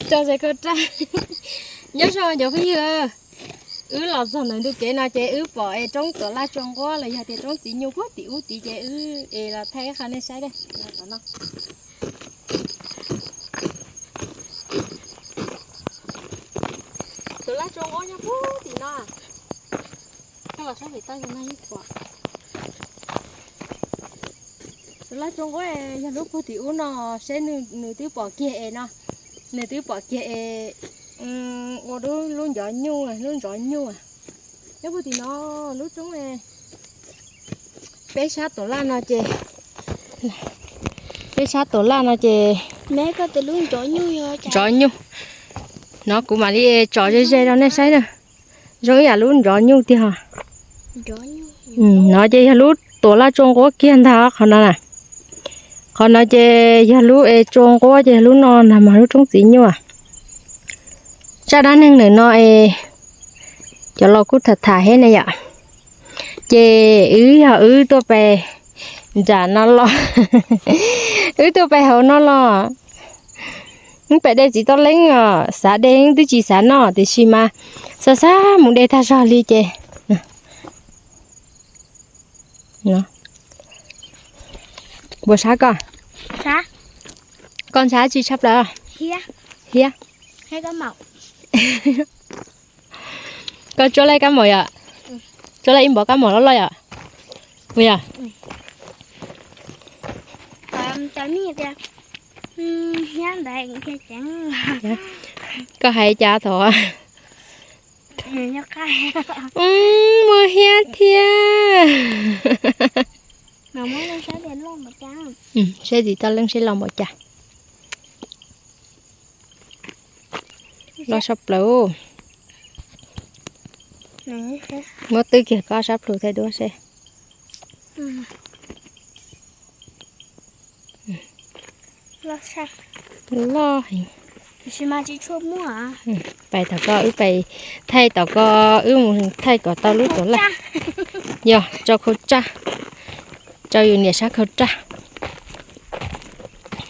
Tso ze koj raj. Nyob zoo cov phooj ywg, wb los txog ntawm ntug kev no ces wb pom es roob tuam laj tsua nquab los yog tias roob txiv nyuj puag tim ub tid ces wb es los thaij qhov nej saib no. Tuam laj tsua nquab nyob puag tim no. Koj los saib pem toj no ib puas. Tuam laj tsua nquab yog lub puag tim ub no, seb nws twb pom kiag es no, nws twb pom kiag es ua lub ncov nyuj, lub ncov nyuj. Nyob puag tim no lub roob, peb sab tuam laj no ces, peb sab tuam laj no ces ncov nyuj. No kuv mam li tso ze ze rau nej saib na. Zoo ib yam lub ncov nyuj tiag. No ces yog lub tuam laj tsua nquab kiag ntag qhov no na. Qhov no ces yog lub es tsua nquab ces yog lub no na mas lub roob txiv nyuj. Zaj dab neeg ntawm no es cov laus kuj tham tham thiab ne yom. Ces wb yog wb tuaj pem nram no los, wb tuaj pem hauv no los, wb pem dej txiv toj leeb os, xav dej twb tsis xav noj tiam sis mas xav xav mus de tag zog li ces. Puas sab koj? Koj ntshav tsis tshaj plaws? Hiab. Koj tsuab laj kab maum yom? Tsuab laj ib npov kab maum loj loj yom? Puas yog? Koj hais cas thaum muaj hiab thiab. Seb txiv toj leeb seb los npaum cas. Loj sab plaws. Muab twb kiag koj sab plhu thaij duab seb. Loj heev. Pais tom koj, wb pais thaij tom koj, wb mus thaij kom tau lub tuam laj. Yog tso khau raj, tso yus niam sab khau raj.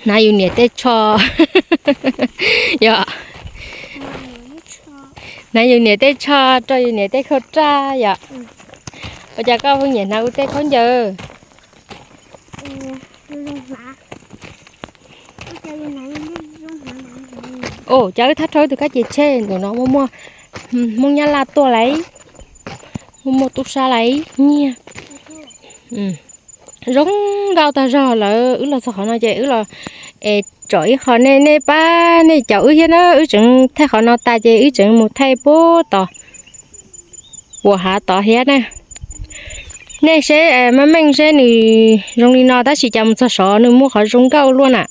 Hnav yus niam tej tsho. Yog, hnav yus niam tej tsho rau yus niam tej khau raj yom. Ua cas koj pheej nyiam hnav kuv tej khaub ncaws? Ua cas wb thab rau tus kab ces tsheb ntawm no muaj muaj Hmoob Nyab Laj tuaj lawm, muaj muaj tub sab lawm nyiag. Zoo nkauj tag zog lawm, wb los txog qhov no ces wb los es tsom ib qho, nej pab nej caum wb thiab na, wb tseem thaij qhov no tas ces wb tseem mus thaij puag tom puas hav tod thiab na. Nej seb, meej meej seb nws zoo li no tab sis cas mus txog saud nws muaj qhov zoo nkauj luaj na.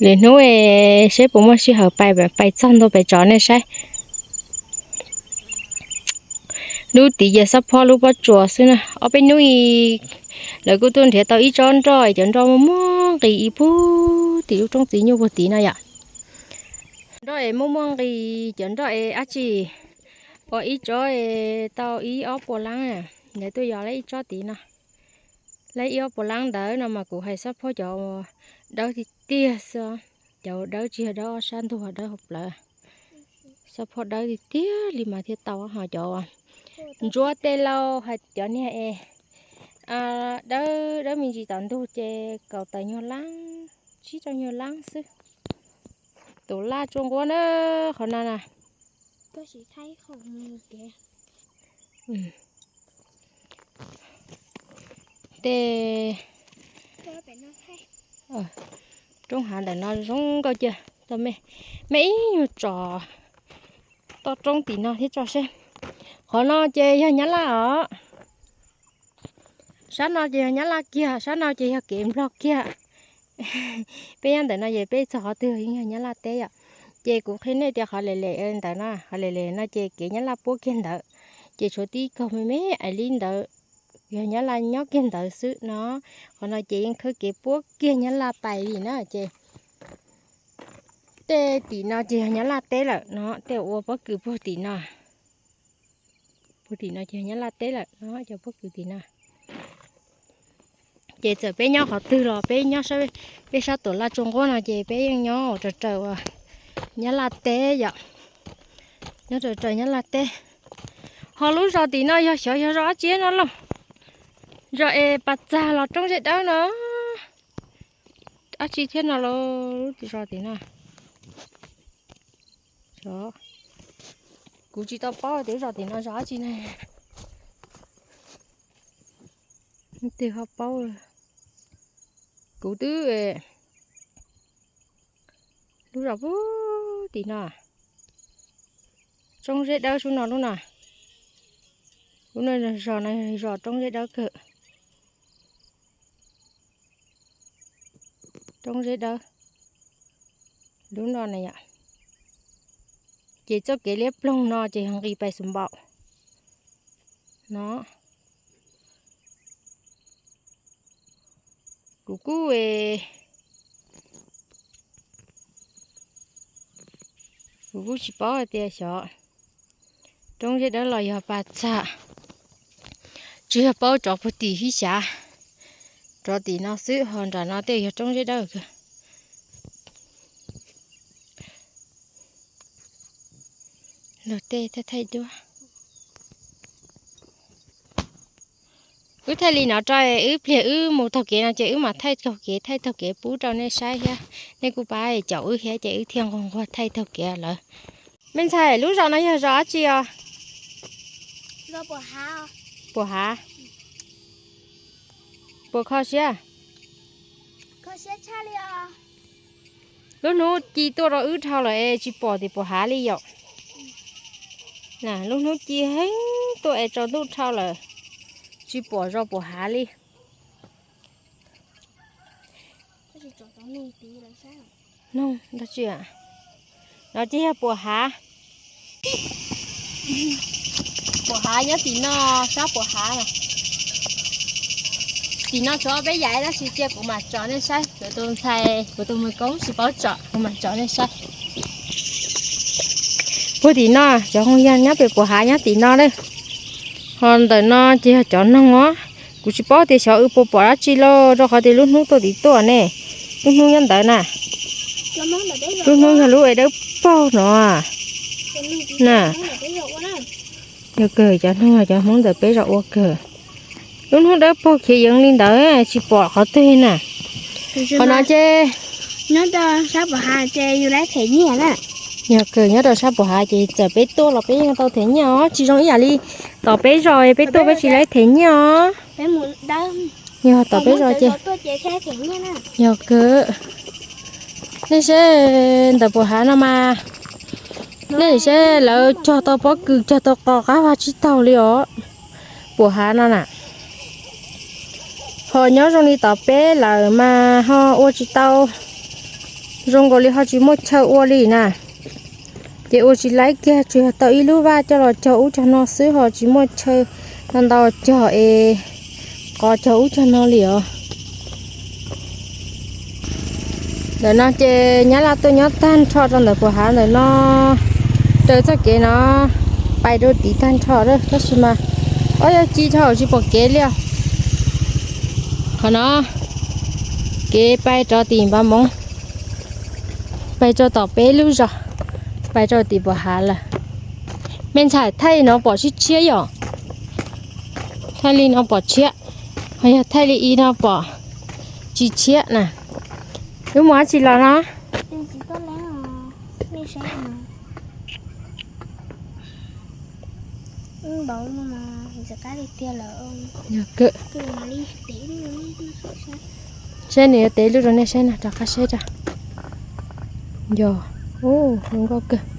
Lwm hnub seb puas muaj sij hawm pais, pais txog ntua pem tso nej saib. Lub tid ces xob phob lub pob tsuas xwb na. Ob peb hnub lawv kuj tuaj nrhiav tau ib tsob nroj, cov nroj muaj muaj nqis ib puag tim lub roob txiv nyuj puag tid no yom. Nroj es muaj muaj nqis, cov nroj es dab tsi, ua ib tsob es tau ib ob puas lab, lawv tuaj yos lawv ib tsob tid no. Lawv ib ob puas lab ntawd no mas kuv hais xob phob cov dawb tiag tiag xwb, cov dawb tsis yog dawb ob sab ntug, dawb hauv plawv. Xob phob dawb tiag tiag li mas thiaj tau, ho cov ntsuab tej lauj, hais cov niag es dawb dawb me ntsis tom ntug ces kaum tawm nyuag lab, tsib rau nyuag lab xwb. Tus laj tsuas nquab na, qhov no na. Tej roob hav ntawm no zoo nkauj kiag, tau me, me ib nyuag tsom toj roob tim no thiab tso seb. Qhov no ces yog Nyab Laj os. Sab no ces yog Nyab Laj kiag, sab no ces yog kev Nplog kiag. Peb nyob ntawm no ces peb txog qhov twg yeej yog Nyab Laj teb yom. Ces kuv qhia nej tias qhov lem lem ntawm no, qhov lem lem no ces kev Nyab Laj puab kiag ntawd. Ces tshuav tib kaug me me ais li ntawd, yog Nyab Laj nyob kiag ntawd xwb no. Qhov no ces yeej khawb kev puab kiag Nyab Laj pais li na ces. Tej tim no ces yog Nyab Laj teb lawm no, tej ua pob kws puag tim no. Puag tim no ces yog Nyab Laj teb lawm no, cov pob kws tim no. Ces txawm peb nyob qhov twg los peb nyob, peb sab tuam laj tsaus nquab no ces peb yeej nyob raws raws uas Nyab Laj teb yom. Nyob raws raws Nyab Laj teb. Ho lub zos tim no yog xyov yog zos dab tsi no lauj? Zos es pas txag los roob zeb dawb no. Dab tsi thiab no lauj, lub zos tim no. Kuv tsis tau paub tias zos tim no zos dab tsi na. Leej twg ho paub? Kuv twb, lub zos puag tim no, roob zeb dawb sub no lub no. Lub no zos no zos roob zeb dawb kawg. Roob zeb dawb lub no na yom. Ces txoj kev liab ploog no ces yog nqis pais xus npaum no. Kuv kuj, kuv kuj tsis paub hais tias xyov roob zeb dawb los yog pas txag. Tsis yog paub tsov puag tim hib xyav, tsov tim no xwb, ho nram no tej yog roob zeb dawb. Luag tej thaij thaij duab. Wb thaij li no rau, wb pliag wb mus taug kev no ces wb mam thaij taug kev, thaij taug kev pub rau nej saib thiab. Nej kuj pab caum wb thiab ces wb thiaj nquag nquag thaij taug kev lawm. Me ntxhais, lub zos no yog zos dab tsi os? Puas hav? Puas kho siab? Lub hnub ci tuaj rau wb dhau lawm es tsis pom tim puas hav li yom. Lub hnub ci heev tuaj es tsaus ntuj dhau lawm, tsis pom zos puas hav li. Noog dab tsi? No ces yog puas hav. Puas hav nyob tim no, sab puas hav. Tim no tshuav peb yaim tab sis cia kuv mam tsom nej saib, kuv tus ntxhais kuv tus me koob tsis paub tsom, kuv mam tsom nej saib. Puag tim no, cov hoos yag nyob pem puas hav nyob tim no lawm. Ho ntawm no ces yog cov noog os. Kuv tsis paub tias xyov wb puas pom dab tsi lauj, rau qhov tias lub hnub tuaj tim tuaj ne. Lub hnub nyob ntawd na. Lub hnub yog lub es dawb paug no na. Yog kawg, cov noog cov hmoob ntawm peb zos ua kawg. Lub hnub dawb paug khiav yeev li ntawd tsis pom qhov twg na. Qhov no ces yog kawg, nyob rau sab puas hav ces txawm peb tuaj los peb yeej tau them nyiaj os, tsis zoo ib yam li tom peb zos peb tuaj peb tsis laib them nyiaj os. Yog tom peb zos ces yog kawg. Nej saib ntawm puas hav no mas, nej saib lawv cog tau pob kws cog tau qos qab vag tsis taug li os. Puas hav no na. Ho nyob zoo li tom peb lawm mas ho ua tsis tau, zoo nkaus li ho tsis muaj chaw ua li na. Ces ua tsis laib kiag, tsuas yog tau ib lub vaj coj los cog ub cog no xwb ho tsis muaj chaw ntau ntau cog es qos cog ub cog no li os. Ntawm no ces nyab laj tuaj nyob tag nrho rau ntawm puas hav ntawm no, raws txoj kev no pais rau tim tag nrho lawm tab sis mas ob yog ci dhau tsis pom kev li os. Qhov no kev pais rau tim npav moov, pais rau tom peb lub zos, pais rau tim puas hav lawm. Me ntxhais, thaij li no pom tshiab tshiab yom? Thaij li no pom tshiab, ho yog thaij li ib no pom tsis tshiab na. Wb mus dab tsi los no? Saib nws yuav tev lub rau nej saib na, rov qab saib ra. Yog, zoo nkauj kawg.